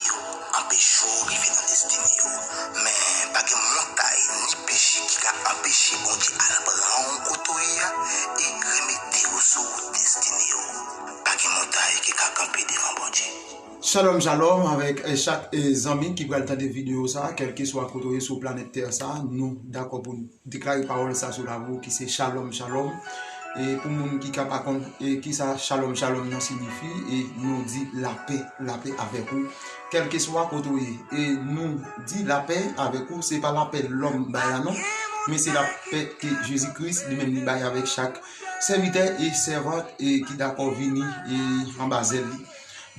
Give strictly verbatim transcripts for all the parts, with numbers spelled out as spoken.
yo anpeche w rive nan destine w. Men pa gen montay ni peche ki ka anpeche Bondye al pran w kote w ye a e remete w sou destine w. Pa gen montay ki ka kanpe devan Bondye. Shalom, shalom avèk eh, chak eh, zanmi ki pral tande videyo sa, kèlkeswa kote w ye sou planèt tè sa, nou dakò pou n deklare pawòl sa sou lavi w ki se shalom, shalom. E pou moun ki ka pa konn e kisa shalom, shalom nan siyifi, e nou di lapè, lapè avèk ou. Kèlkeswa kote w ye, e nou di lapè avèk ou, se pa lapè lòm bay la non, men se lapè ke Jezi Kris li menm li bay avèk chak sèvitè e sèvant e ki dakò vini e anba zèl li.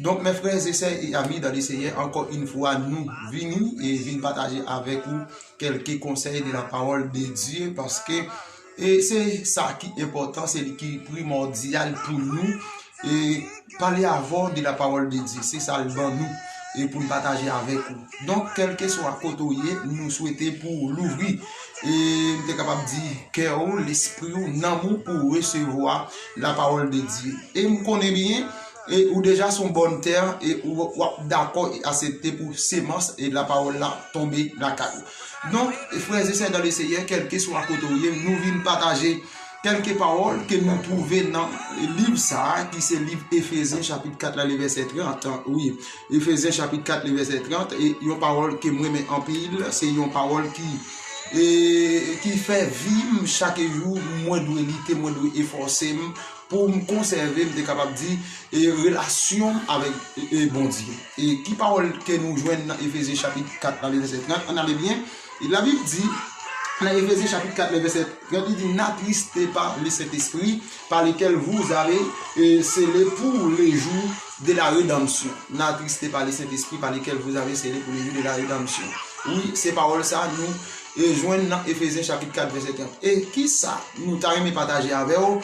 Donk, mes frères et sœurs et amis dans le Seigneur, encore une fois, nou vini e vin pataje avèk ou quelques conseils de la parole de Dieu, paske e se sa ki enpòtan, se li ki primòdyal pou nou e pale avè w de la parole de Dieu, se sa l ban nou e pou n pataje avèk ou. Donk, kèlkeswa kote w ye, nou swete pou w louvri e m te kapab di kè w, lespri w, nanm ou pou w resevwa la parole de Dieu. E m konnen byen, e ou deja se yon bòn tè, e ou w ap dakò e aksepte pou semans e lapawòl la tonbe lakay ou. Donk, frères et sœurs dans le Seigneur, kèlkeswa kote w ye, nou vin pataje kèlke pawòl ke nou twouve nan liv sa a, ki se liv Efezyen chapit kat la, le vèsè trant. Wi, Efezyen chapit kat, le vèsè trant, e yon pawòl ke m renmen anpil, se yon pawòl ki e ki fè vi m chak jou, mwen dwe lite, mwen dwe efòse m pou m konsève, m te kapab di, e relasyon m avèk e, e Bondye. E ki pawòl ke nou jwenn nan Efezyen chapit kat la, le vèsè trant? Ann ale byen. E Labib di nan Efezyen chapit kat, le vèsè trant, li di, n'attristez pas le Saint-Esprit, par lequel vous avez e, scellé pour le jour de la rédemption. N'attristez pas le Saint-Esprit par lequel vous avez scellé pour le jour de la rédemption. Wi, se pawòl sa nou e, jwenn nan Efezyen chapit kat, vèsè trant. E kisa nou ta renmen pataje avè w?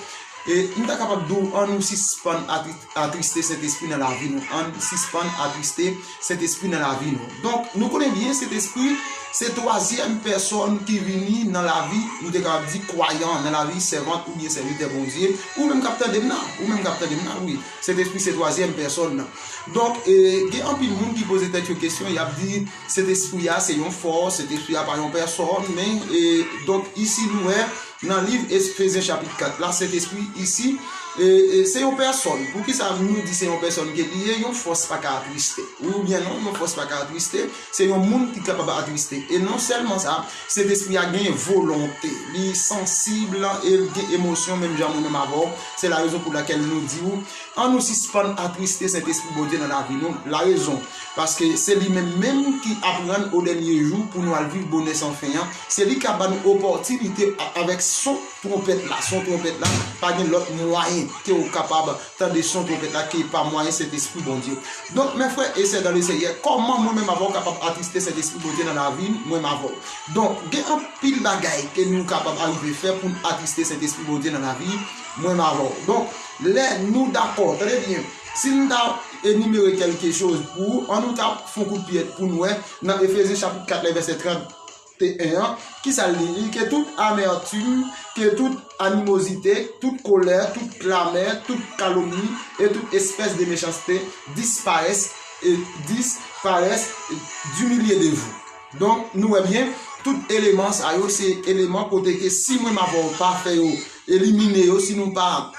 E m ta kapab di w, ann nou sispann atri- atriste Sentespri nan lavi nou. Ann sispann atriste Sentespri nan lavi nou. Donk, nou konnen byen Sentespri se twazyèm pèsòn ki vini nan lavi, nou te kapab di kwayan, nan lavi sèvant oubyen sèvitè Bondye, ou menm k ap tande m nan, ou menm k ap tande m nan, wi. Sentespri se twazyèm pèsòn nan. Donk, e, gen anpil moun ki poze tèt yo kesyon, y ap di, Sentespri a se yon fòs, Sentespri a pa yon pèsòn, men, e, donk, isi nou wè, nan liv Efezyen chapit kat la, Sentespri isi, e, e, se yon pèsòn. Poukisa nou di se yon pèsòn ke li ye? Yon fòs pa ka atriste. Wi oubyen non, yon fòs pa ka atriste. Se yon moun ki kapab atriste. E non sèlman sa, Sentespri a gen volonte. Li sansib e l gen emosyon menm jan mwen menm avè w. Se la rezon pou lakèl nou di w, ann nou sispann atriste Sentespri Bondye nan lavi nou. La rezon, paske se li menm menm ki ap rann o dènye jou pou nou al viv bonè san fen an. Se li k ap ba nou opòtinite a- avèk son twonpèt la. Son twonpèt la, pa gen lòt mwayen ke w kapab tande son twonpèt la ke pa mwayen Sentespri Bondye. Donk, mes frères et sœurs dans le Seigneur, kòman mwen menm avè w kapab atriste Sentespri Bondye nan lavi mwen menm avè w? Donk, gen anpil bagay ke nou kapab arive fè pou n atriste Sentespri Bondye nan lavi mwen menm avè w. Donk, lè nou dakò, tande byen, si n ta enimere kèlke choz pou ou, ann nou ta fè yon kout pye pou n wè nan Efezyen chapit kat, vèsè trant, te en an, kisa l di? Li ke tout amètim, ke tout animozite, tout kolè, tout klamè, tout kalomni e tout espès de mechanste disparès e disparès du milieu de vous. Donk, nou wè byen, tout eleman sa yo se eleman kote ke si mwen m avè w pa fè yo elimine yo, si nou pa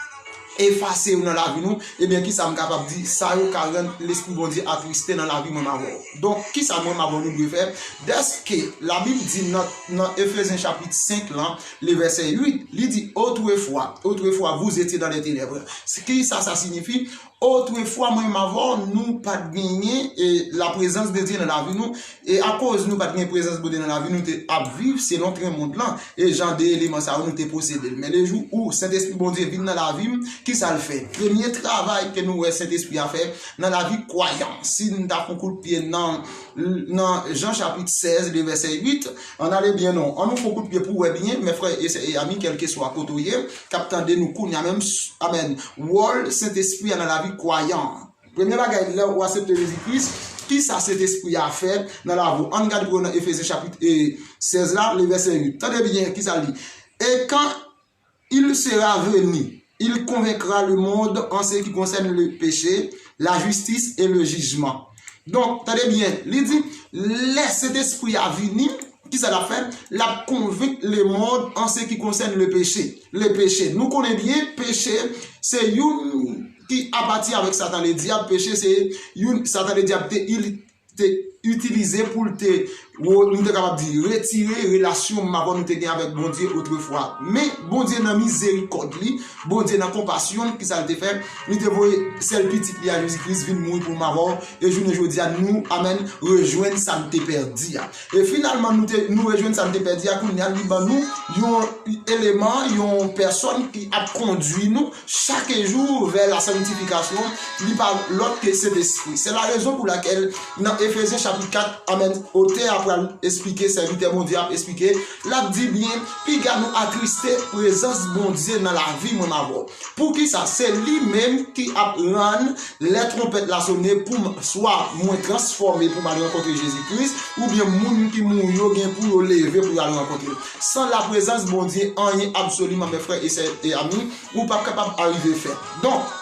efase yo nan lavi nou, ebyen, kisa m kapab di? Sa yo ka rann Lespri Bondye atriste nan lavi mwen m avè w. Donk, kisa mwen m avè w nou dwe fè? Dèske Labib di nan, nan Efezyen chapit senk lan, le vèsè uit, li di, Autrefois, autrefois, vous étiez dans les ténèbres. Kisa sa siyifi? Autrefois, mwen m avè w, nou pa t genyen e, la présence de Dieu nan lavi nou. E akoz nou pa t gen prezans Bondye nan lavi nou, te ap viv selon tren mond lan, e jan de eleman sa yo nou te posede l. Men le jou ou Sentespri Bondye vin nan lavi m, kisa l fè? Premye travay ke nou wè Sentespri a fè nan lavi kwayan, si n ta fè yon kout pye nan, nan Jan chapit sèz, le vèsè uit, ann ale byen non, ann nou fè yon kout pye pou wè byen, mes frères et sœurs et amis, kèlkeswa kote w ye, k ap tande nou kounye a menm, amèn, wòl Sentespri a nan lavi kwayan an. Premye bagay, lè ou aksepte Jezi Kris, kisa Sentespri a fè nan lavi w? Ann gade pou yo nan Efezyen chapit e, sèz la, le vèsè uit. Tande byen, kisa l di? Et quand il sera venu, il convaincra le monde en ce qui concerne le péché, la justice et le jugement. Donk, tande byen, li di, lè Sentespri a vini, kisa l ap fè? L ap konvenk lemonn an se ki konsène le péché. Le péché. Nou konnen byen, peche, se youn ki apati avèk Satan Ledyab. Peche, se youn Satan Ledyab te, il, te itilize pou l te, nou te kapab di, retire relasyon m avè w nou te gen avèk Bondye otrefwa. Men, Bondye nan mizerikòd li, Bondye nan konpasyon l, kisa l te fè? Li te voye sèl pitit li a Jezi Kris vin mouri pou m avè w. E jounen jodi a, nou, amèn, rejwenn sa n te pèdi a. E finalman, nou te, nou rejwenn sa n te pèdi a, kounye a, li ban nou yon eleman, yon pèsòn ki ap kondui nou chak jou vè la sanctification, li pa lòt ke Sentespri. Se la rezon pou lakèl, nan Efezyen chapit kat, amèn, otè a pral esplike, sèvitè Bondye ap esplike, l ap di byen, piga nou atriste prezans Bondye nan lavi mwen avè w. Poukisa? Se li menm ki ap rann lè twonpèt la sone pou m, swa mwen transfòme pou m al rankontre Jezi Kris, oubyen moun ki mouri yo gen pou yo leve pou yo al rankontre l. San la prezans Bondye, anyen absoliman, mes frères et sœurs et amis, ou p ap kapab arive fè. Donk,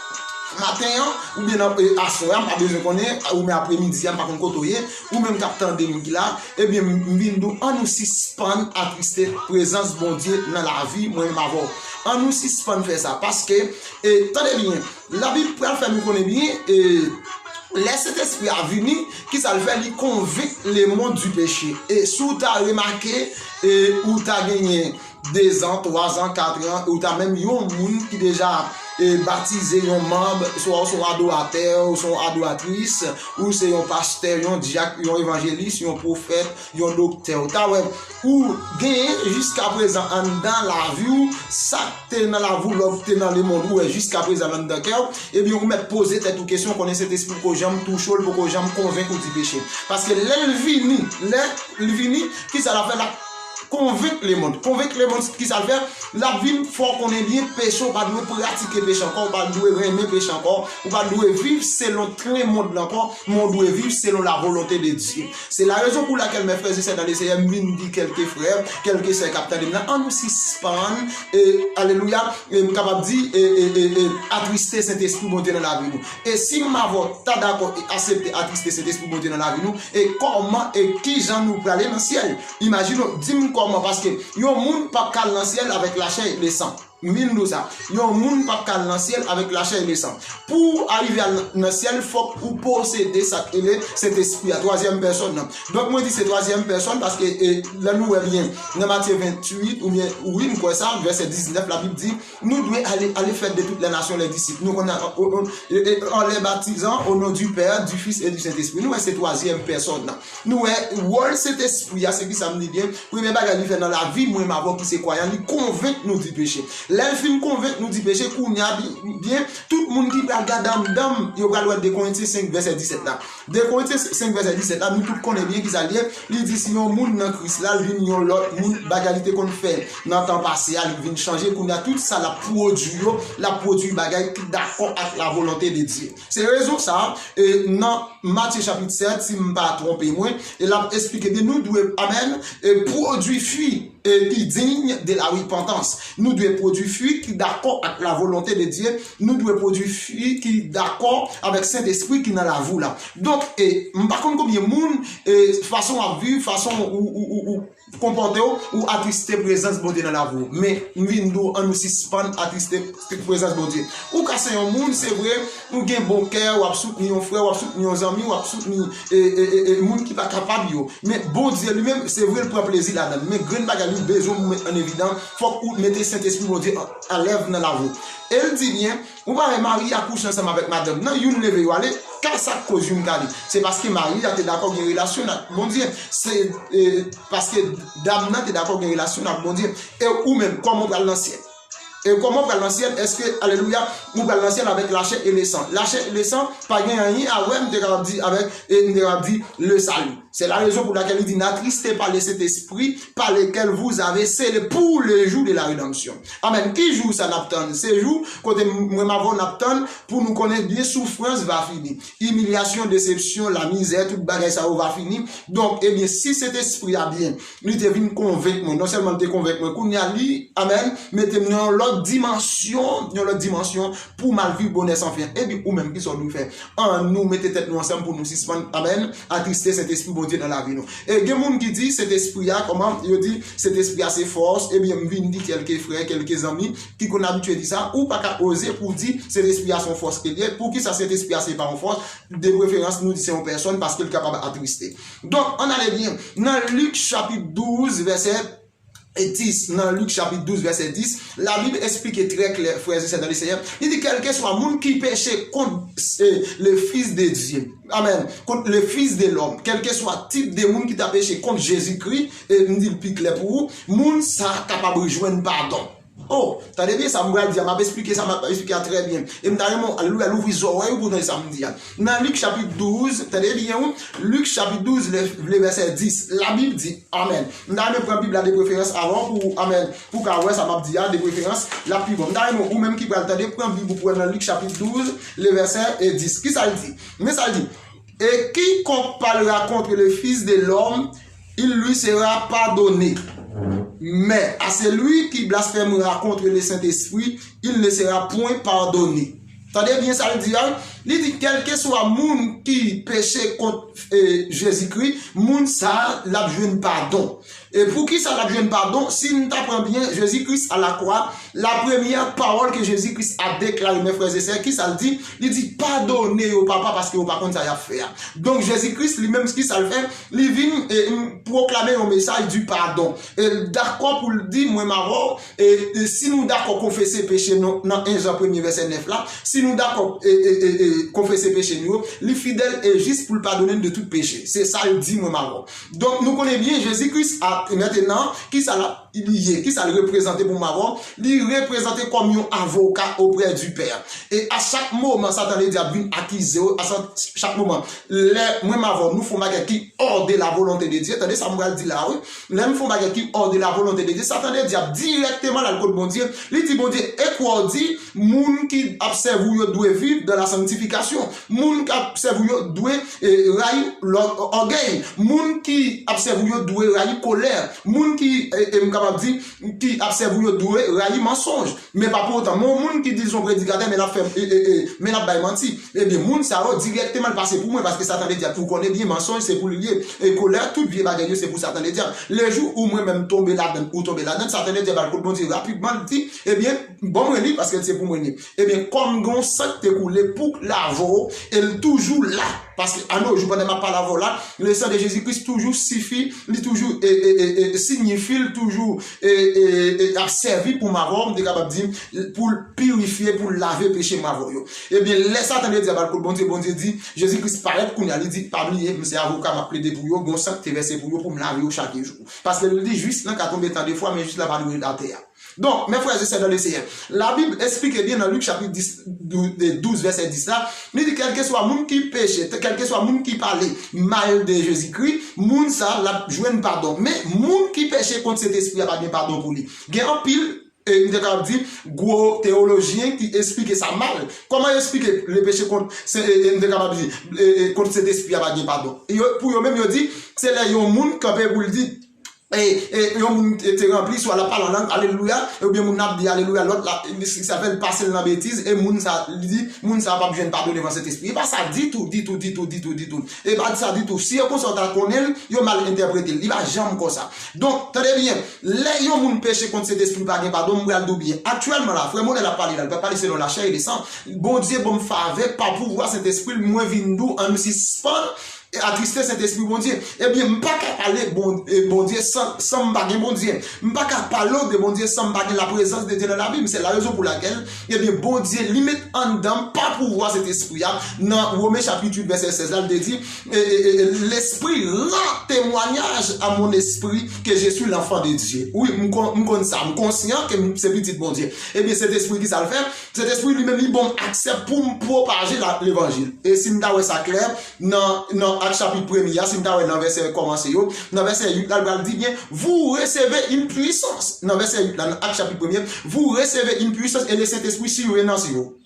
maten an, oubyen nan, e, aswè a, m pa bezwen konnen, oubyen apremidi a, m pa konn kote w ye, ou menm k ap tande m ki la, ebyen, m vin di w, ann nou sispann atriste prezans Bondye nan lavi mwen menm avè w. Ann nou sispann fè sa, paske, e, tande byen, Labib pral fè nou konnen byen, e, lè Sentespri a vini, kisa l fè? Li konvenk lemonn di peche. E si w ta remake, e, ou ta genyen dezan, twazan, katran, ou ta menm yon moun ki deja, e, batize, yon manm, swa ou se yon adoratè, ou se yon adoratris, ou se yon pastè, yon dyak, yon evanjelis, yon pwofèt, yon doktè. Ou ta wè, ou genyen jiskaprezan anndan lavi w, sa k te nan lavi w, lè w te nan lemonn, ou wè jiskaprezan anndan kè w, ebyen, ou mèt poze tèt ou kesyon, konnen Sentespri poko janm touche w, li poko janm konvenk ou di peche. Paske lè l vini, lè l vini, kisa l ap fè? L ap konvenk lemonn. Konvenk lemonn, kisa l fè? L ap vin fè w konnen byen peche, ou pa dwe pratike peche ankò, ou pa dwe renmen peche ankò, ou pa dwe viv selon tren mond lan ankò, men ou dwe viv selon la volonté de Dieu. Se la rezon pou lakèl, mes frères et sœurs dans le Seigneur, m vin di kèlke frè, kèlke sè k ap tande m nan, ann nou sispann, e, alelouya, e, m kapab di, e, e, e, e, atriste Sentespri Bondye nan lavi nou. E si m avè w ta dakò e aksepte atriste Sentespri Bondye nan lavi nou, e kòman e kijan nou prale nan syèl? Imajine w, di m kòman, paske yon moun p ap ka al nan syèl avèk lachè e lesan. M vin di w sa. Yon moun p ap ka al nan syèl avèk lachè e lesan. Pou w arive al nan syèl, fòk ou posede sa k rele Sentespri a, twazyèm pèsòn nan. Donk, mwen di se twazyèm pèsòn paske, e, lè nou wè byen, nan Matye venntuit, oubyen, wi, m kwè sa, vèsè diznèf, Labib di, nou dwe ale, aller faire de toutes les nations les disciples. Nou konn, e, e, en les baptisant au nom du Père, du Fils et du Saint-Esprit. Nou wè se twazyèm pèsòn nan. Nou wè, wòl Sentespri a, se ki sa m di byen? Premye bagay li fè nan lavi mwen m avè w ki se kwayan, li konvenk nou di peche. Lè l fin konvenk nou di peche, kounye a, bi-, byen, tout moun ki pral gade anndan m, yo pral wè de Korentyen senk vèsè disèt la. De Korentyen senk vèsè disèt la, nou tout konnen byen ki sa l ye. Li di si yon moun nan Kris la, l vin yon lòt moun, bagay li te konn fè nan tan pase a, li vin chanje, kounye a, tout sa l ap pwodui yo, l ap pwodui bagay ki dakò ak la volonté de Dieu. Se rezon sa a, e, nan Matye chapit sèt, si m pa twonpe mwen, e l ap esplike byen, nou dwe, amèn, e, pwodui fwi, e, ki digne de la repentance. Nou dwe pwodui fwi ki dakò ak la volonté de Dieu. Nou dwe pwodui fwi ki dakò avèk Sentespri ki nan lavi w la. Donk, e, m pa konn konbyen moun, e, fason w ap viv, fason ou, ou, ou, ou konpòte w, ou atriste prezans Bondye nan lavi w. Men, m vin di w, ann nou sispann atriste prezans Bondye. Ou ka se yon moun, se vre, ou gen bon kè, w ap soutni yon frè, w ap soutni yon zanmi, w ap soutni, e, e, e, e, moun ki pa kapab yo. Men Bondye li menm, se vre, l pran plezi ladan l. Men grenn bagay li bezwen pou met an evidans, fòk ou mete Sentespri Bondye an, alèv nan lavi w. E l di byen, ou pa wè mari a kouche ansanm avèk madanm nan, youn leve yo ale, ka sa k koz youn k ale? Se paske mari a te dakò gen relasyon l ak Bondye. Se, e, paske dam nan te dakò gen relasyon l ak Bondye. E ou menm, kòman w pral nan syèl? E kòman w pral nan syèl? Èske, alelouya, ou pral nan syèl avèk lachè e lesan? Lachè e lesan pa gen anyen a wè, m te kapab di, avèk, e m te kapab di, le salut. C'est la raison pour laquelle il dit, n'attristez pas le Saint-Esprit, par lequel vous avez scellé pour le jour de la rédemption. Amen. Ki jou sa n ap tann? Se jou kote m- mwen m avè w n ap tann pou nou konnen byen soufrans va fini. Imilyasyon, desepsyon, lamizè, tout bagay sa yo va fini. Donk, ebyen, si Sentespri a byen, li te vin konvenk mwen, non sèlman li te konvenk mwen, kounye a li, amen, mete m nan yon lòt dimansyon, yon lòt dimansyon pou m al viv bonè san fen. Ebyen, ou menm, ki sa w dwe fè? Ann nou mete tèt nou ansanm pou nou sispann, amen, atriste Sentespri Bondye nan lavi nou. E gen moun ki di Sentespri a, kòman yo di Sentespri a se fòs, ebyen m vin di kèlke frè, kèlke zanmi ki konn abitye di sa, ou pa ka oze pou di Sentespri a se yon fòs ke l ye. Poukisa Sentespri a se pa yon fòs? De preferans nou di se yon pèsòn paske l kapab atriste. Donk, ann ale byen. Nan Lik chapit douz, vèsè dis, nan Lik chapit douz, vèsè dis, Labib esplike trè klè, frè e sè nan le Senyè, li di, kèlkeswa moun ki peche kont eh, le Fils de Dieu, amen, kont le Fils de l'homme, kèlkeswa tip de moun ki ta peche kont Jezikri, e m di l pi klè pou ou, moun sa kapab jwenn padon. Oh, tande byen sa m pral di a, m ap esplike sa, m ap esplike a trè byen. E m ta renmen w, alelouya, louvri zòrèy ou pou w tande sa m di a. Nan Lik chapit douz, tande byen wi, Lik chapit douz, le, le vèsè dis, Labib di, amen. M ta renmen pran Bib la de preferans avan pou, amen, pou w ka wè sa m ap di a, de preferans, l ap pi bon. M ta renmen ou menm ki pral tande, pran Bib ou pou wè nan Lik chapit douz, le vèsè e dis. Kisa l di? Men sa l di. Et quiconque parlera contre le Fils de l'homme, il lui sera pardonné. Mais à celui qui blasphémera contre le Saint-Esprit, il ne sera point pardonné. Tande byen sa l di a. Li di, kèlkeswa moun ki peche kont eh, Jezikri, moun sa a, l ap jwenn padon. E poukisa l ap jwenn padon? Si n ta pran byen, Jezi Kris a la kwa, la premyè pawòl ke Jezi Kris a deklare, mes frères et sœurs, kisa l di? Li di, padone yo, Papa, paske yo pa konn sa y ap fè a. Donk, Jezi Kris, li menm, kisa l fè? Li vin e, m, pwoklame yon mesaj di padon. E l dakò pou l di, mwen m avè w, e, e si nou dakò konfese peche nou, nan en Jan premye vèsè nèf la, si nou dakò e, e, e, e, konfese peche nou yo, li fidèl e jis pou l padone n de tout peche. Se sa l di, mwen m avè w. Donk, nou konnen byen, Jezi Kris a, mentnan, kisa l ap, li ye, kisa l reprezante pou m avè w? Li reprezante kòm yon avoka auprès du Père. E a chak moman, Satan Ledyab vin akize w, a sa- chak moman, lè mwen m avè w, nou fè yon bagay ki hors de la volonté de Dieu, tande sa m pral di la, wi. Lè m fè yon bagay ki hors de la volonté de Dieu, Satan Ledyab dirèkteman l al kot Bondye, li di Bondye, e kwa w di, moun ki ap sèvi w yo dwe viv dans la sanctification. Moun k ap sèvi w yo dwe e, rayi lò- ògèy. Moun ki ap sèvi w yo dwe rayi kolè. Moun ki, e, e, m kapab di, ki ap sèvi w yo dwe rayi mansonj. Men pa pou otan, men yon moun ki di l se yon predikatè, men l ap fè, e, e, e, men l ap bay manti. Ebyen, moun sa yo dirèkteman l pase pou mwen, paske Satan Ledyab, ou konnen byen, mansonj se pou li l ye. E kolè, tout vye bagay yo, se pou Satan Ledyab. Lejou ou mwen menm tonbe ladan l, ou tonbe ladan l, Satan Ledyab al kot Bondye rapidman, l di, ebyen, ban mwen li, paske l se pou mwen li. Ebyen, kòm gen yon san ki te koule pou lave w, e l toujou la. Paske, a nos jours, pandan m ap pale avè w la, le sang de Jésus-Christ toujou sifi, li toujou, e, e, e, e, sinyifi, l toujou, e, e, e, ap sèvi pou m avè w, m te kapab di, pou l pirifye, pou l lave peche m avè w yo. Ebyen, lè Satan Ledyab al kot Bondye, Bondye di, Jezi Kris parèt kounye a, li di, pa bliye, m se avoka, m ap plede pou yo, gen yon san ki te vèse pou yo, pou m lave yo chak jou. Paske l di, jis lan ka tonbe tan de fwa, men jis la pa dwe atè a. Donk, mes frères et sœurs dans le Seigneur, Labib esplike byen nan Lik chapit dis, dou- de douz, vèsè dis la, li di, kèlkeswa moun ki peche, kèlkeswa moun ki pale mal de Jezikri, moun sa l ap jwenn padon. Men, moun ki peche kont Sentespri a pa gen padon pou li. Gen anpil, e, m te kapab di, gwo teyolojyen ki esplike sa mal. Kòman yo esplike le péché kont, se, e, e, m te kapab di, e, e, kont Sentespri a pa gen padon? Yo, pou yo menm, yo di, se lè yon moun kanpe pou l di, e, e, yon moun te, te ranpli, swa l ap pale an lang, alelouya, oubyen moun nan ap di alelouya, lòt la, li, sa fè l pase l nan betiz, e moun sa, li di, moun sa p ap jwenn padon devan Sentespri. E pa sa ditou, ditou, ditou, ditou, ditou. E pa sa ditou. Si yo konsa, yo ta konnen l, yo mal entèprete l. Li pa janm konsa. Donk, tande byen, lè yon moun peche kont Sentespri, pa gen padon, m pral di w byen. Aktyèlman la, frè Monè ap pale la, li pa pale selon lachè e lesan. Bondye ban m favè, pa pouvwa Sentespri l, mwen vin di w, ann nou sispann e atriste Sentespri Bondye. Ebyen, m pa ka pale bon, e, Bondye san, san m pa gen Bondye. M pa ka pale w de Bondye san m pa gen laprezans de Dye nan lavi m. Se la rezon pou lakèl, ebyen, Bondye, li met anndan m, pa pouvwa Sentespri a, nan Women chapit uit, vèsè sèz la, li te di, e, e, e, e, L'Esprit rend témoignage à mon esprit que je suis l'enfant de Dieu. Wi, m kon- m konn sa. M konsyan ke m se pitit Bondye. Ebyen, Sentespri, ki sa l fè? Sentespri, li menm, li ban m aksè pou m pwopaje la- levanjil. E si n ta wè sa klè, nan, nan Ak chapit premye a, si n ta wè nan vèsè kòmanse yo, nan vèsè uit la, l pral di byen, vous recevez une puissance. Nan vèsè uit la, nan Ak chapit premye, vous recevez une puissance et le Saint-Esprit survenant sur vous.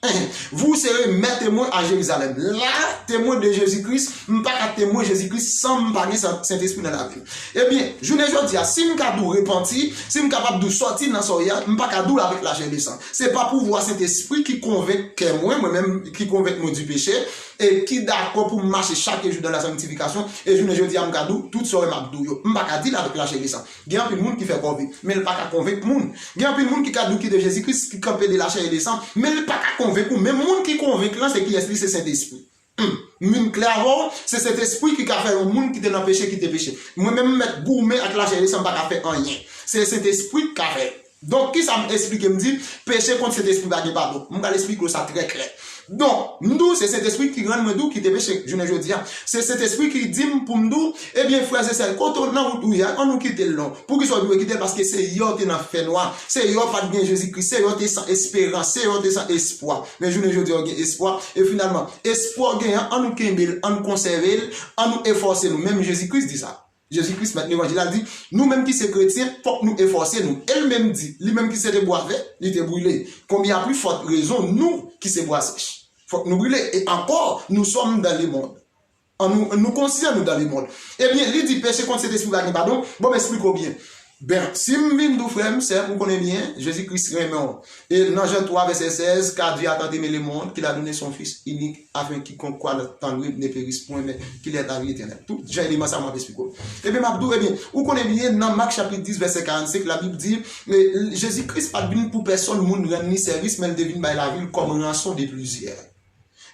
Vous serez mes témoins à Jérusalem. La, temwen de Jezi Kris, m pa ka temwen Jezi Kris san m pa gen Sentespri nan lavi m. Ebyen, jounen jodi a, si m ka di w repanti, si m kapab di w sòti nan sa w ye a, m pa ka di w l avèk lachè e le san. Se pa pouvwa Sentespri ki konvenk kè mwen, mwen menm ki konvenk mwen di peche, e ki dakò pou m mache chak jou dan la sanktifikasyon, e jounen jodi a m ka di w, tout sa w wè m ap di w yo, m pa ka di l avèk lachè e le san. Gen anpil moun ki fè kòve, men l pa ka konvenk moun. Gen anpil moun ki ka di w kite Jezi Kris, ki kanpe de lachè e le san, men l pa ka konvenk ou. Men moun ki konvenk lan, se kiyès li? Se Sentespri. Hmm. M vin klè avè w, se Sentespri ki ka fè yon moun ki te nan peche kite peche. Mwen menm m mèt goumen ak lachè e le san, m pa ka fè anyen. Se Sentespri k ka fè. Donk, kisa m esplike m di, peche kont Sentespri pa gen padon? M pral esplike w sa trè klè. Donk, m di w se Sentespri ki rann mwen di w kite peche jounen jodi a. Se Sentespri ki di m pou m di w, ebyen, frè e sè, kote w nan wout ou ye a, ann nou kite l non. Poukisa w dwe kite l? Paske se yè w te nan fènwa. Se yè w pa t gen Jezi Kris. Se yè w te san esperans. Se yè w te san espwa. Men jounen jodi a, w gen espwa. E finalman, espwa w genyen an, ann nou kenbe l, ann nou konsève l, ann nou efòse nou. Menm Jezi Kris di sa. Jezi Kris, mèt levanjil la, di, nou menm ki se kretyen, fòk nou efòse nou. E l menm di, li menm ki se te bwa vè, li te brile. Combien à plus forte raison, nou ki se bwa sèch, fòk nou brile. Et encore, nous sommes dans le monde. An nou, nou konsyan nou dans le monde. Ebyen, li di, peche kont Sentespri pa gen padon. Bon, m esplike w byen. Ben, si m vin di w, frè m, sè m, ou konnen byen, Jezi Kris renmen w. E nan Jan twa, vèsè sèz, car Dieu a tant aimé le monde qu'il a donné son Fils unique, afin quiconque croit en lui ne périsse point, mais qu'il ait la vie éternelle. Tout jan eleman sa m ap esplike w. Ebyen, m ap di w, ebyen, ou konnen byen, nan Mak chapit dis, vèsè karannsenk, Labib di, e, Jezi Kris pa t vin pou pèsòn moun rann li sèvis, men l te vin bay lavi l kòm ranson de plizyè.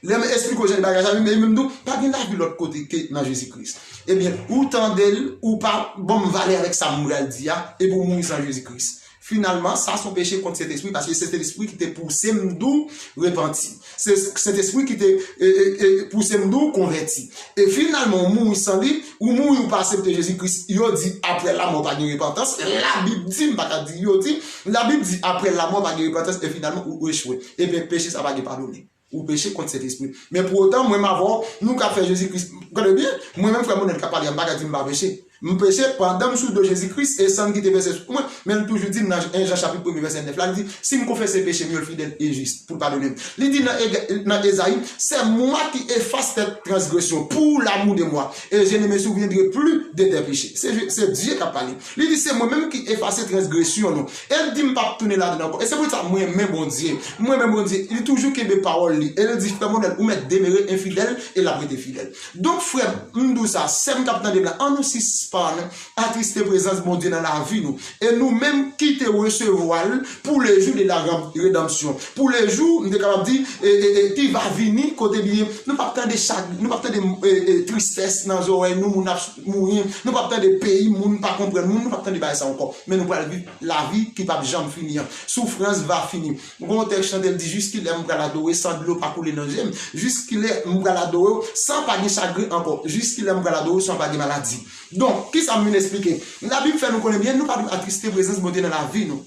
Lè m esplike w jan de bagay sa, men li menm tou, pa gen lavi lòt kote ke nan Jezi Kris. Ebyen, ou tande l, ou pa ban m valè avèk sa m pral di a, epi w mouri san Jezi Kris. Finalman, sa se yon peche kont Sentespri, paske se Sentespri ki te pouse m di w repanti. Se Sentespri ki te, e, e, e, pouse m di w konvèti. E finalman, ou mouri san li, ou mouri, ou pa aksepte Jezi Kris. Yo di, apre lanmò, pa gen repantans. Labib di, m pa ka di yo di, Labib di, apre lanmò, pa gen repantans, e finalman, ou echwe. Ebyen, peche sa pa gen padone. Ou peche kont Sentespri. Men pou otan, mwen menm avè w, nou ka fè Jezi Kris. Gade byen, mwen menm frè Monèl k ap pale a, m pa ka di m pa peche. M peche pandan m sou do Jezi Kris e san l ki te vèse sou mwen. Men l toujou di m nan en Jan chapit premye vèsè nèf la, li di, si m konfese peche m yo, l fidèl e jis pou l padone m. Li di nan Ega-, nan Ezayi, c'est moi qui efface tes transgressions pour l'amour de moi, et je ne me souviendrai plus de tes péchés. Se, se Dye k ap pale. Li di, se mwen menm ki efase transgresyon nou. E l di m p ap tounen ladan l ankò. E se pou sa mwen renmen Bondye. Mwen renmen Bondye. Li toujou kenbe pawòl li. E l di, frè Monèl, ou mèt demere enfidèl e l ap rete fidèl. Donk, frè m, m di w sa, sè m k ap tande m la, ann nou sispann atriste prezans Bondye nan lavi nou. E nou menm ki te resevwa l pour le jour de la ram-, rédemption. Pour le jour, m te kapab di, e, e, e, ki va vini, kote byen, nou p ap tande chag-, nou p ap tande, e, e, tristès nan zòrèy nou, moun ap mouri, nou p ap tande peyi moun pa konprann moun, nou p ap tande bagay sa ankò. Men nou pral viv lavi ki p ap janm fini an. Souffrance va finir. Gon tèks chante, l di, jiskilè m pral adore san dlo pa koule nan je m? Jiskilè m pral adore w san pa gen chagren ankò? Jiskilè m pral adore w san pa gen maladi? Donk, kisa m vin esplike? Labib fè nou konnen byen, nou pa dwe atriste prezans Bondye nan lavi nou.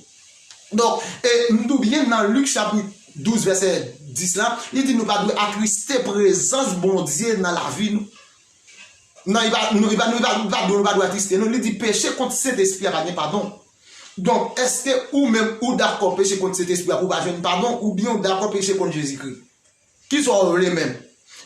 Donk, e m di w byen nan Lik chapit douz, vèsè dis la, li di nou pa dwe atriste prezans Bondye nan lavi nou. Non, li pa, non, li pa, non, li pa, li pa, nou pa dwe atriste, non. Li di peche kont Sentespri a pa gen padon. Donk, èske ou menm ou dakò peche kont Sentespri a pou w pa jwenn padon, oubyen ou dakò peche kont Jezikri? Kisa w vle menm?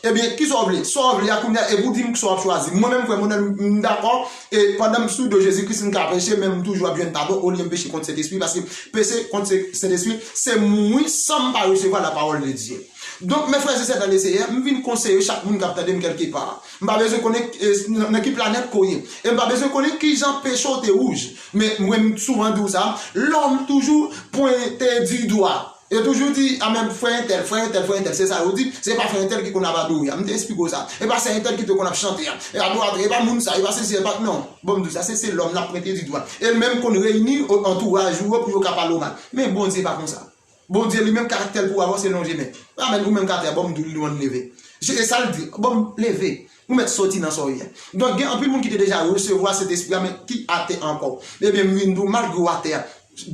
Ebyen, kisa w vle? Sa w vle a kounye a, epi w di m sa w ap chwazi. Mwen menm, frè Monèl, m, m dakò, e pandan m sou do Jezikri, si m ka peche, men m toujou ap jwenn padon, olye m peche kont Sentespri, paske peche kont Se-, Sentespri, se mouri san m pa resevwa la parole de Dieu. Donk, mes frères et sœurs dans le Seigneur, m vin konseye chak moun k ap tande m kèlkepa. M pa bezwen konnen, e, nan, nan ki planèt ke w ye. E m pa bezwen konnen kijan peche w te wouj. Men mwen, m souvan di w sa, lòm toujou pwente di dwa. Yo toujou di, a men frè entèl, frè entèl, frè entèl. Se sa yo di, se pa frè entèl ki konn ap adore a. M te esplike w sa. E pa sè entèl ki te konn ap chante a. E adoratè, e pa moun sa, e pa sesi, e pa, non. Bon, m di w sa, se, se lòm l ap pwente di dwa. E l menm konn reyini o-, antouraj ou yo pou yo ka pale w mal. Men Bondye pa konsa. Bondye li menm, karaktè l pou avè w se lonje men. Amèn, ou menm k atè a, bon, m di w li, ann leve. Je-, e sa l di, bon, leve. Ou mèt soti nan sa w ye a. Donk, gen anpil moun ki te deja resevwa Sentespri a, men ki atè ankò. Ebyen, m vin di w, malgre w atè a,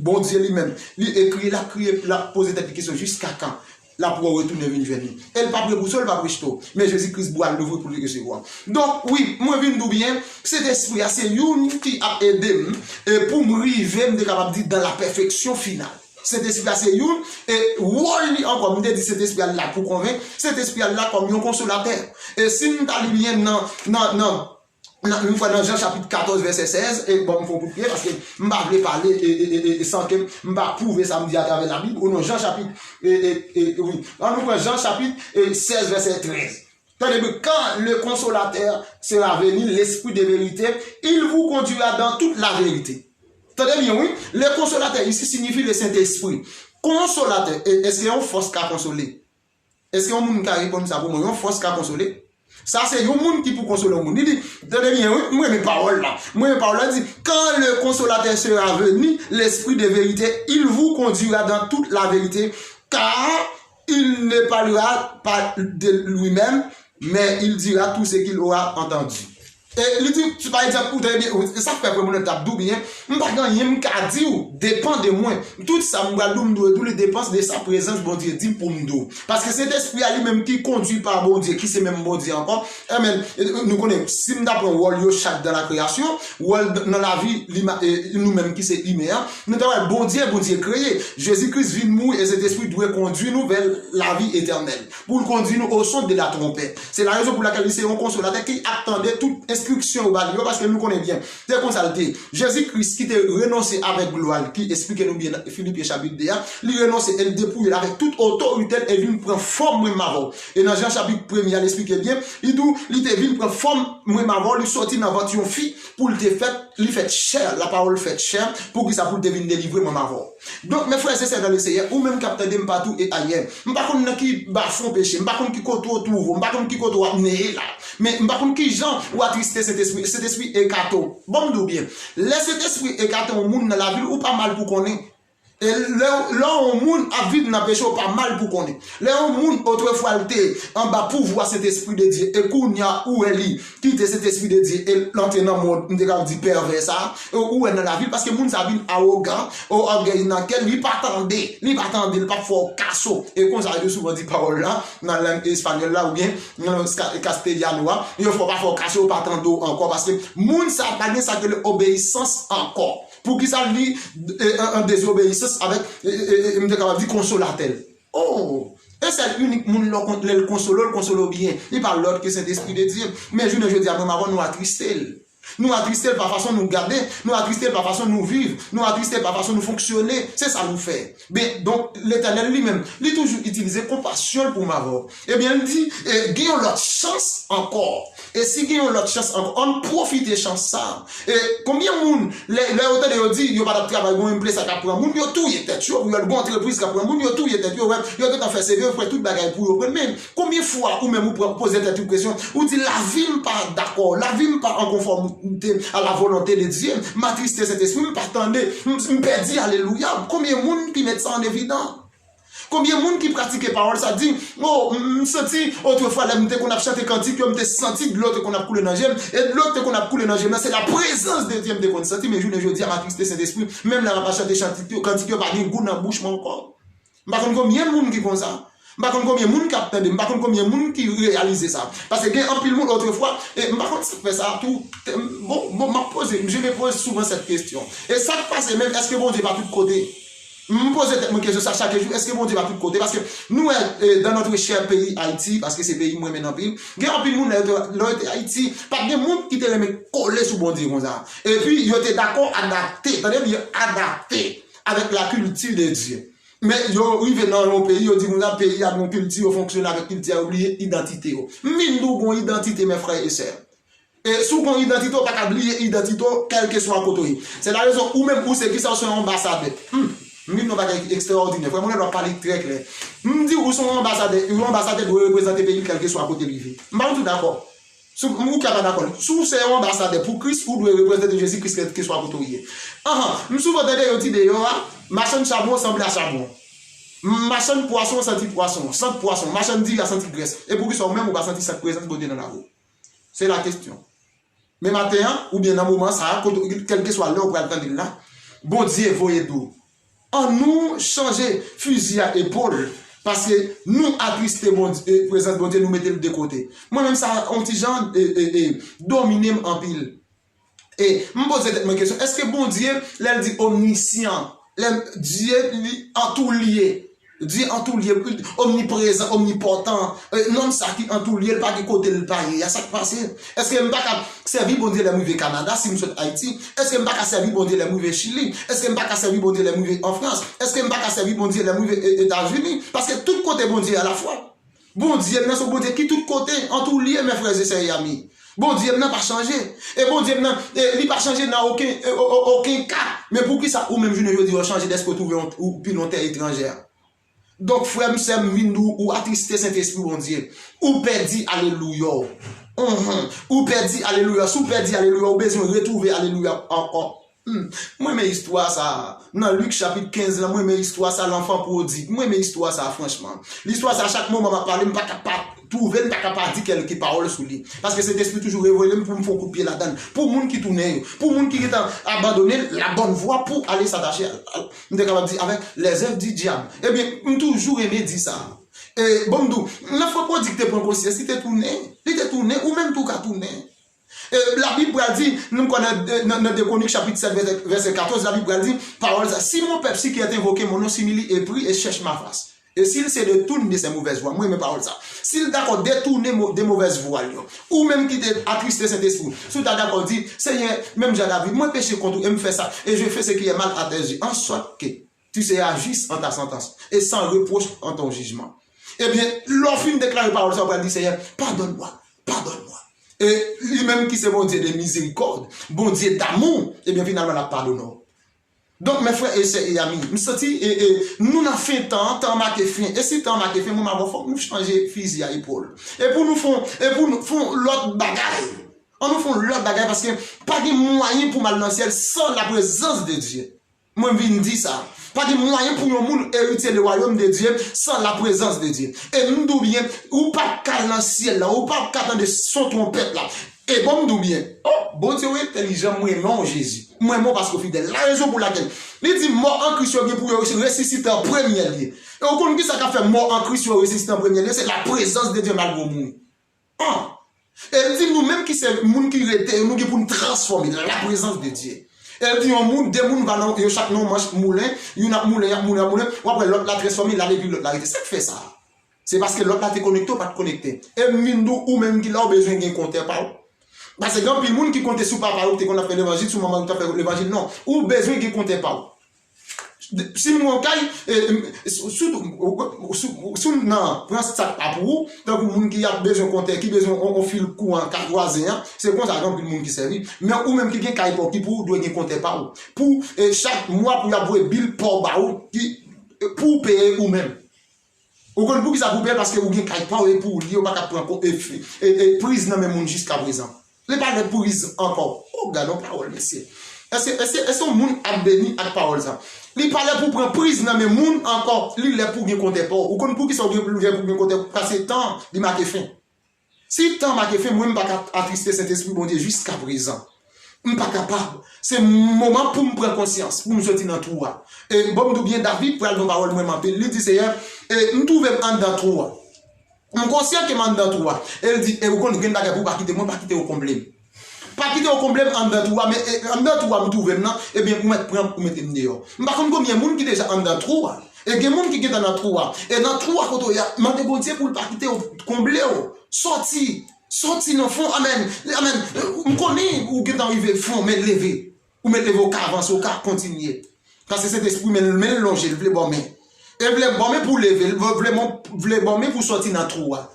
Bondye li menm, li ekri, l ap kriye, l ap poze tèt li kesyon, jiska kan? l ap wè w retounen vin jwenn li. E l p ap repouse w, l p ap rejte w. Men Jezi Kris bra l louvri pou li resevwa. Donk, wi, mwen vin di w byen, Sentespri a se youn ki ap ede m e pou m rive, m te kapab di, dans la perfection finale. Sentespri a se youn, e wòl li ankò, m te di Sentespri a la pou konvenk, Sentespri a la kòm yon konsolatè. E si n ta li byen nan, nan, nan, nan, m kwè nan Jan chapit katòz vèsè sèz, e bon, m fè yon kout pye paske m pa vle pale e, e, e, e, e san ke m pa pwouve sa m di atravè Labib, ou nan Jan chapit, e, e, e, wi, ann nou pran Jan chapit, e, sèz vèsè trèz. Tande byen, quand le consolateur sera venu, l'esprit de vérité, il vous conduira dans toute la vérité. Tande byen, wi. Le consolateur ici signifie le Saint-Esprit. Konsolatè, e, èske yon fòs ka konsole? Èske yon moun ka reponn sa pou mwen? Yon fòs ka konsole? Sa se yon moun ki pou konsole yon moun. Li di, tande byen, wi, mwen renmen pawòl la. Mwen renmen pawòl la, di, quand le consolateur sera venu, l'esprit de vérité, il vous conduira dans toute la vérité, car il ne parlera pas de lui-même, mais il dira tout ce qu'il aura entendu. E li di, pa egzanp, ou tande byen, sa fè pou moun nan t ap di w byen, m pa gen anyen m ka di w, depann de mwen. Tout sa m pral di w, m dwe di w, li depann de sa prezans Bondye di m pou m di w. Paske Sentespri a li menm ki kondui pa Bondye, ki se menm Bondye ankò. Amèn. E, nou konnen, si m ta pran wòl yo chak dans la création, wòl d-, nan lavi, lima-, e, nou menm ki se imen an, nou ta wè Bondye, Bondye kreye. Jezi Kris vin mouri e Sentespri dwe kondui nou vè lavi etènèl. Pou l kondui nou au son de la trompette. Se la rezon pou lakèl li se yon konsolatè ki ap tande tout enstriksyon yo ba li yo, paske nou konnen byen. Se konsa l te. Jezi Kris ki te renonse avèk glwa l, ki esplike nou byen nan Filipyen chapit de a, li renonse e l depouye l avèk tout otorite l e vin pran fòm mwen m avè w. E nan Jan chapit premye a, l esplike byen, li di w, li te vin pran fòm mwen m avè w, li soti nan vant yon fi pou l te fèt, li fèt chè, la parole fèt chè, pou ki sa, pou l te vin delivre mwen m avè w. Donk, mes frères et sœurs dans le Seigneur, ou menm k ap tande m patou e ayè, m pa konn nan ki bafon peche, m pa konn ki kote w twouve w, m pa konn ki kote w ap neye la, men m pa konn ki jan w atriste Sentespri, Sentespri ekate w. Bon, m di w byen, lè Sentespri ekate yon moun nan lavi l, ou pa mal pou konnen. E lè, lè yon moun ap viv nan peche, ou pa mal pou konnen. Lè yon moun, otrefwa, l te anba pouvwa Sentespri de Dye, e kounye a, ou wè li kite Sentespri de Dye e l antre nan mond, m te ka di, pèvè sa, e ou wè nan lavi l, paske moun sa vin awogan, o, ògèy nan kè l, li pa tande, li pa tande, li p ap fè w kaso. E konsa yo souvan di pawòl la, nan lang espanyòl la, oubyen nan lang ka-, castellano a, yo fè w pa fè w kaso, yo pa tande w ankò, paske moun sa pa gen sa k rele obeyisans ankò. Poukisa li, e, an, an dezobeyisans avèk, e, e, e, e, m te kapab di konsolatè l? Oh! E sèl inik moun lè w kon-, lè l konsole w, l konsole w byen. Li pa lòt ke Sentespri de Dye. Men jounen jodi a, mwen m avè w, nou atriste l. Nou atriste l pa fason nou gade, nou atriste l pa fason nou viv, nou atriste l pa fason nou fonksyone. Se sa nou fè. Ben, donk, Letènèl li menm, li toujou itilize konpasyon l pou m avè w. Ebyen, l di, e, gen yon lòt chans ankò. E si gen yon lòt chans ankò, ann pwofite chans sa a. E konbyen moun, lè, lè yo tande yo di yo pa t ap travay, gon enplesa k ap pran moun, yo touye tèt yo, pou yo gen yon antrepriz k ap pran moun, yo touye tèt yo, wè, yo gentan fè C V, yo fè tout bagay pou yo pran. Men, konbyen fwa ou menm ou pran, poze tèt ou kesyon, ou di, lavi m pa dakò, lavi m pa an konfòmite à la volonté de Dieu, m atriste Sentespri, m pa tande, m, m pèdi, alelouya. Konbyen moun ki met sa an evidans? Konbyen moun ki pratike pawòl sa di, oh, m, m santi, otrefwa, lè m te konn ap chante kantik yo, m te santi dlo te konn ap koule nan je m, e dlo te konn ap koule nan je m nan, se la prezans de Dye m te konn santi, men jounen jodi a, m atriste Sentespri, menm lè m ap chante chantik yo, kantik yo pa gen gou nan bouch mwen ankò. M pa konn konbyen moun ki konsa. M pa konn konbyen moun k ap tande, m pa konn konbyen moun ki reyalize sa. Paske gen anpil moun otrefwa, e m pa konn sa k fè sa tou, te, bon, bon, m ap poze, je me pose souvent cette question. E sa k pase menm, èske Bondye pa tout kote? M poze tèt mwen kesyon sa chak jou, èske Bondye pa tout kote? Paske nou wè, e, dans notre cher pays Haïti, paske se peyi m renmen anpil, gen anpil moun lè yo te, lè yo te Ayiti, pa t gen moun ki te renmen kole sou Bondye konsa. Epi yo te dakò adapte, tande byen, adapte avec la culture de Dieu. Men yo rive nan yon peyi, yo di konsa, peyi a gon kilti, yo fonksyone avèk kilti a, yo bliye idantite yo. M vin di w gon idantite, mes frères et sœurs. E si w gon idantite, w pa ka bliye idantite w, kèlkeswa kote w ye. Se la rezon, ou menm, ou se kisa, ou se yon anbasadè. Hmm. M vin di w yon bagay ekstraòdinè. Frè m, w ap pale trè klè. M di w, ou se yon anbasadè, yon anbasadè dwe reprezante peyi l kèlkeswa kote l rive. M pa konn si w dakò. Si w, ou ka pa dakò. Si w se yon anbasadè pou Kris, ou dwe reprezante Jezi Kris kèlkeswa kote w ye. Anhan, m souvan tande yo di deyò a, machann chabon sanble a chabon. Machann pwason santi pwason, sant pwason, machann diri a santi grès. E poukisa ou menm ou pa santi sant prezans Bondye nan lavi w? Se la kesyon. Men maten an, oubyen nan moman sa a, kote, kèlkeswa lè ou pral tande l la, Bondye voye di w, annou chanje fizi a epòl. Paske nou atriste Bondye, prezans Bondye, nou mete l de kote. Mwen menm sa, yon ti jan, e, e, e, domine m anpil. E m poze tèt mwen kesyon, èske Bondye, lè l di omnisyan, lè Dye li an tou lye, Dye an tou lye, omniprezan, omnipòtan, e, nonm sa ki an tou lye, l pa gen kote l pa ye, a sa k pase? Èske m pa ka sèvi Bondye lè m rive Kanada, si m sot Ayiti? Èske m pa ka sèvi Bondye lè m rive Chili? Èske m pa ka sèvi Bondye lè m rive an Frans? Èske m pa ka sèvi Bondye lè m rive E-, Etazini? Paske tout kote Bondye alafwa. Bondye m nan se yon Bondye ki tout kote, an tou lye, mes frères et sœurs et amis. Bondye m nan pa chanje. E Bondye m nan, e, li pa chanje nan okenn, e, o-, o-, okenn ka. Men poukisa ou menm jounen jodi a w chanje dèske w twouve w, ou pi nan tè etranjè? Donk, frè m, sè m, vin di w, ou atriste Sentespri Bondye. Ou pèdi alelouya w. Mhm. Ou pèdi alelouya. Si w pèdi alelouya, ou bezwen retwouve alelouya ankò. Hmm. Mwen renmen istwa sa a. Nan Lik chapit kenz lan, mwen renmen istwa sa, lanfan pwodig. Mwen renmen istwa sa a, franchman. Istwa sa a, chak moman m ap pale, m pa ka pa twouve, m pa ka pa di kèlke pawòl sou li. Paske Sentespri toujou revele m pou m fè yon kout pye ladan l. Pou moun ki tounen yo, pou moun ki gentan abandone la bonne voie pou ale s'attacher à, à, m te kapab di, avec les œuvres du diable. Ebyen, m toujou renmen di sa. E, bon, m di w, lanfan pwodig te pran konsyans, li te tounen, li te tounen, ou menm tou ka tounen. E, Labib pral di, nou kwè nan, nan, nan de Kwonik chapit sèt vèsè, vèsè katòz, Labib pral di, pawòl sa, si mon peuple si qui est invoqué mon nom s'humilie et prie et cherche ma face. Et s'il se détourne de ses mauvaises voies, mwen renmen pawòl sa. Si l dakò detounen mo-, de movèz vwa l yo, ou menm ki te atriste Sentespri, si w ta dakò di, Senyè, menm jan David, mwen peche kont ou e m fè sa, et je fais ce qui est mal à tes yeux, en sorte que tu seras juste en ta sentence et sans reproche en ton jugement. Ebyen, lè w fin deklare pawòl sa, w pral di, Senyè, pardonne-moi, pardonne-moi. E li menm ki se Bondye de mizerikòd, Bondye damou, ebyen, finalman, l ap padone w. Donk, mes frères et sœurs et amis, m santi, e, e, nou nan fen tan an, tan an make fen. E si tan an make fen, mwen m avè w, fòk nou chanje fizi a epòl. E pou nou fè, e pou nou fè yon lòt bagay. An nou fè yon lòt bagay, paske pa gen mwayen pou m al nan syèl san la prezans de Dye. Mwen vin di sa. Pa gen mwayen pou yon moun eritye le wayòm de Dye san la prezans de Dye. E m di w byen, ou p ap ka al nan syèl la, ou p ap ka tande son twonpèt la. E bon, m di w byen, oh, Bondye, w entèlijan, mwen renmen w, Jezi. Mwen renmen w paske w fidèl. La rezon pou lakèl li di mò an Kris yo gen pou yo resisite an premye lye. E w konn kisa k ap fè mò an Kris yo resisite an premye lye? Se la prezans de Dye malgre w mouri. An. E l di nou menm ki se moun ki rete yo, nou gen pou n transfòme la prezans de Dye. E l di yon moun, de moun va nan, yo chak nan yon manch moulen, youn ap moulen, y ap moulen, y ap moulen, w ap wè lòt la transfòme, l ale epi lòt la rete. Sa k fè sa? Se paske lòt la te konekte, w pa t konekte. E m vin di w, ou menm ki la, w bezwen gen kontè pa w. Paske gen anpil moun ki konte sou papa yo ki te konn ap fè levanjil, sou manman yo ki t ap fè levanjil. Non, ou bezwen gen kontè pa w. Si m gen yon kay, e, e, sou, sou, sou, sou nan pran sa k pa pou ou, tankou moun ki ap bezwen kontè, ki bezwen yon, yon fil kouran kay vwazen an, se konsa gen anpil moun ki sèvi. Men ou menm ki gen kay pa w ki pou ou, dwe gen kontè pa w. Pou, e, chak mwa pou y ap voye bil pa w ba ou, ki, e, pou w peye ou menm. Ou konn poukisa pou peye? Paske ou gen kay pa w e pou ou li, ou pa ka pran ko-, e, e, e, priz nan men moun jiskaprezan. Li pa lè priz ankò. O, gad yon pawòl, mesye. Èske, èske, èske yon moun ap beni ak pawòl sa? Li pa lè pou pran priz nan men moun ankò. Li lè pou gen kontè pa w. Ou konn poukisa ou gen pou gen kontè? Paske tan li make fen. Si tan make fen, mwen m pa ka atriste Sentespri Bondye jiskaprezan. M pa kapab. Se moman pou m pran konsyans, pou m soti nan twou a. E bon, m di w byen, David pral nan pawòl mwen anpil. Li di, Seyè, e m twouve m anndan twou a. M konsyan ke m anndan twou a. E l di, e ou konn gen bagay pou w pa kite mwen, pa kite yo konble m. Pa kite yo konble m anndan twou a, men e, anndan twou a m twouve m nan, ebyen ou mèt pran m, ou mete m deyò. M pa konn konbyen moun ki deja anndan twou a. E gen moun ki gentan nan twou a. E nan twou a kote w ye a, mande Bondye pou l pa kite yo konble w. Sòti. Sòti nan fon. Amèn. Amèn. M konnen ou gentan rive fon, men leve. Ou mèt leve, ou ka avanse, ou ka kontinye. Paske Sentespri men, men l lonje, l vle ba w men. E l vle ba w men pou w leve, l vle, vle ba w men pou w sòti nan twou a.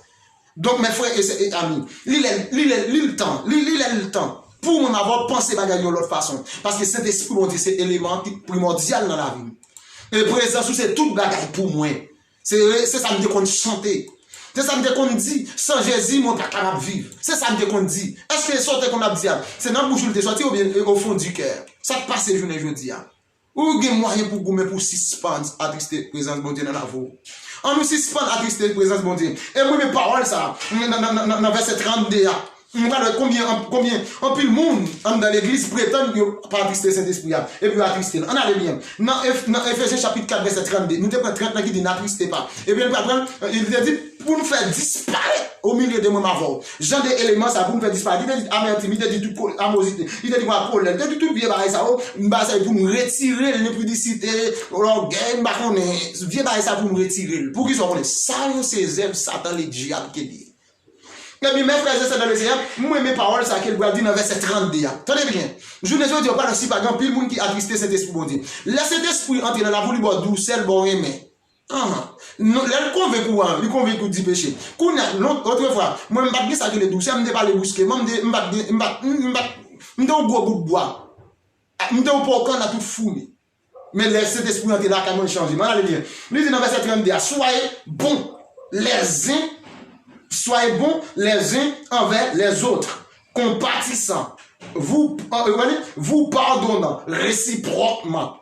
Donk, mes frères et sœurs et amis, li lè, li lè, li l tan, li, li lè l tan. Pou mwen, m avè w panse bagay yon lòt fason. Paske Sentespri Bondye se eleman ki primòdyal nan lavi m. E prezans ou se tout bagay pou mwen. Se, se sa m te konn chante. Se sa m te konn di, san Jezi, mwen pa kapab viv. Se sa m te konn di. Èske sa w te konn ap di a, se nan bouch ou l te sòti oubyen, e, au fond du cœur? Sa k pase jounen jodi a? Ou gen mwayen pou w goumen pou w sispann atriste prezans Bondye nan lavi w. Ann nou sispann atriste prezans Bondye. E mwen renmen pawòl sa a, nan, nan, nan, nan, nan vèsè trannde a. Nou pral wè konbyen, konbyen, anpil moun anndan legliz pretann yo pa atriste Sentespri a, epi yo atriste l. Ann ale byen. Nan Ef-, nan Efezen chapit kat vèsè trannde, nou te pran trant lan ki di n atriste pa. Epi nou pral pran, li te di, pou n fè disparèt o milye de mwen m avè w. Jan de eleman sa pou n fè disparèt. Li te di amètim, li te di tout ko-, animozite, li te di kwa kolè, li te di tout vye bagay sa yo, bagay sa yo pou n retire l, ni pidisite, lògèy, m pa konnen, vye bagay sa pou n retire l. Poukisa w konnen? Sa yo se zèv Satan Ledyab ke li ye. Ebyen, mes frères et sœurs dans le Seigneur, m renmen pawòl sa ke l pral di nan vèsè trannde a. Tande byen. Jounen jodi a, ou pral wè si pa gen anpil moun ki atriste Sentespri Bondye. Lè Sentespri antre nan lavi w, li ba w dousè, li ba w renmen. Ahan. Non, lè l konvenk ou an, li konvenk ou di peche. Kounye a, non, otrefwa, mwen m pa t gen sa ki rele dousè, m te pale briskeman, m te, m pa t gen, m pa t, m, m pa t, m te yon gwo bout bwa. M te yon pòkan nan tout foumi. Men lè Sentespri an te lakay mwen, l chanje. Mwen ale byen. Li di nan vèsè trannde a, soyez bons les uns, soyez bons les uns envers les autres, compatissants, vous, euh, vous pardonnant réciproquement,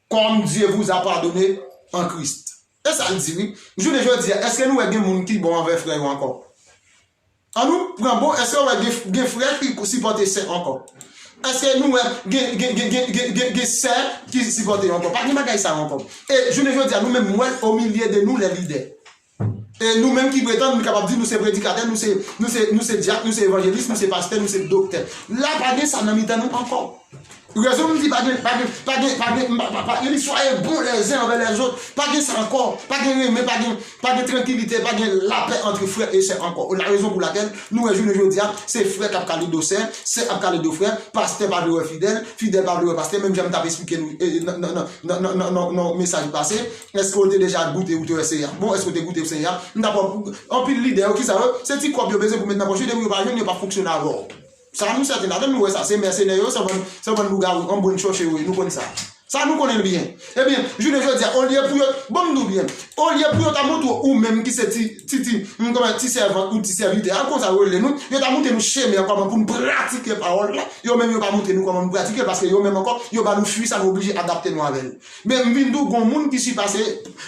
comme Dieu vous a pardonné en Christ. E sa l di, wi. Jounen jodi a, èske nou wè gen moun ki bon anvè frè yo ankò? An nou pran bon, èske w wè gen, gen frè ki sipòte sè ankò? Èske nou wè gen, gen, gen, gen, gen, gen, gen sè ki sipòte yo ankò? Pa gen bagay sa yo ankò. E jounen jodi a, nou menm, m wè l o milye de nou, lè lidè. E nou menm ki pretann, nou kapab di nou se predikatè, nou se, nou se, nou se dyak, nou se evanjelis, nou se pastè, nou se doktè. La, pa gen sa nan mitan nou ankò. Rezon m di pa gen, pa gen, pa gen, pa gen, pa, pa, pa, li soyez bons les uns envers les autres. Pa gen sa ankò. Pa gen renmen, pa gen, pa gen trankilite, pa gen lapè antre frè e sè ankò. La rezon pou lakèl nou wè jounen jodi a, se frè k ap kale do sè, sè ap kale do frè, pastè pa vle wè fidèl, fidèl pa vle wè pastè, menm jan m t ap esplike nou, e, nan, nan mesaj pase, èske w te deja goute ou te wè Seyè a? Bon, èske w te goute Seyè a? M t ap wè anpil lidè yo, kisa yo, se ti kòb yo bezwen pou met nan pòch yo, depi yo pa jwenn, yo p ap fonksyone avè w. Sa nou sèten ladan, nou wè sa. Se mèsenè yo, se bann, se bann lougawou, an brenn chòche yo ye, nou konn sa. Sa nou konnen l byen. Ebyen, jounen jodi a, olye pou yo, bon m di w byen, olye pou yo ta montre w ou menm ki se ti, ti, ti, m, kòman, ti sèvant ou ti sèvitè a, konsa yo rele nou, yo ta montre nou chemen an kòman pou n pratike pawòl la, yo menm yo pa montre nou kòman pou n pratike l, paske yo menm ankò, yo ba nou fwi sa nou oblije adapte nou avè l. Men m vin di w, gon moun ki sipase,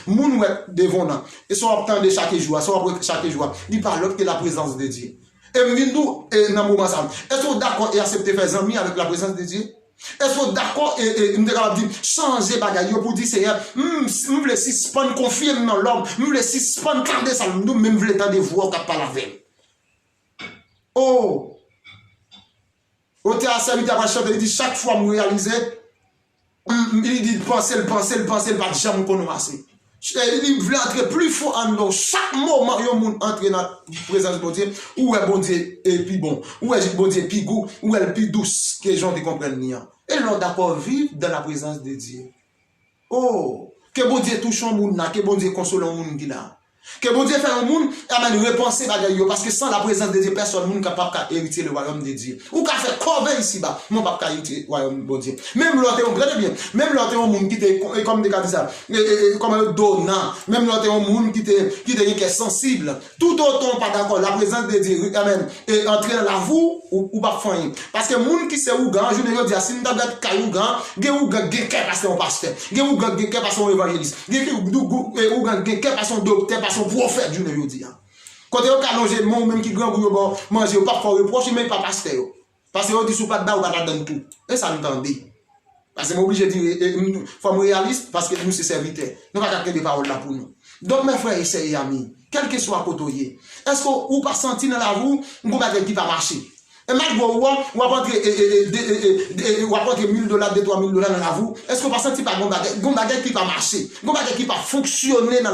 moun wè devan w nan. E sa w ap tande chak jou a, sa w ap wè chak jou a, li pa lòt ke laprezans de Dye. E m vin di w, e nan moman sa, èske w dakò e aksepte fè zanmi avèk laprezans de Dye? Èske w dakò, e, e, m te kapab di, chanje bagay yo pou di, Seyè, m, m vle sispann konfye m nan lòm, m vle sispann tande sa l di m, men m vle tande vwa w k ap pale avè m. O! Otè a sèvitè a pral chante, li di, chak fwa m reyalize, m, m, li di, panse l, panse l, panse l, pa t janm konn w ase. E li vle antre pli fon anndan w. Chak moman yon moun antre nan prezans Bondye, ou wè Bondye e pi bon, ou wè Bondye pi gou, ou wè l pi dous ke jan w te konprann li an. E lè w dakò viv dans la présence de Dieu. Oh, ke Bondye touche yon moun la, ke Bondye konsole yon moun ki la. Ke Bondye fè yon moun, amèn, repanse bagay yo, paske san la prezans de Dye, pèsòn moun ka, p ap ka eritye le wayòm de Dye. Ou ka fè kòve isiba, men w p ap ka eritye wayòm Bondye. Menm lè w te yon, tande byen, menm lè w te yon moun ki te, e, kòm m te ka di sa, e, e, e, kòman yo, donan, menm lè w te yon moun ki te, ki te gen kè sansib, toutotan w pa dakò, la prezans de Dye, amèn, e antre nan lavi w, ou, ou p ap fè anyen. Paske moun ki se ougan, jounen jodi a, si n t ap gad kay ougan, gen ougan k gen kè pase yon pastè, gen ougan k gen kè pase yon evanjelis, gen, gen, dou-, gou-, e ougan k gen kè pase yon doktè, pase yon pwofèt jounen jodi a. Kote yo ka lonje men w, ou menm ki grangou, yo ba w manje, yo p ap fè w repwòch, men pa pastè yo. Paske yo di si w pa t ba, ou pa t ap tann tou. E sa n tande. Paske m oblije di, e, e, m, fò m reyalis, paske nou se sèvitè. Nou pa ka kenbe pawòl la pou nou. Donk, mes frères et sœurs et amis, kèlkeswa kote w ye, èske w pa santi nan lavi w yon bagay ki pa mache? E malgre w, w ap antre, e, e, e, de, e, e, de, e, w ap antre mil dola, de, twa mil dola nan lavi w, èske w pa santi pa yon bagay, yon bagay ki pa mache, yon bagay ki pa fonksyone nan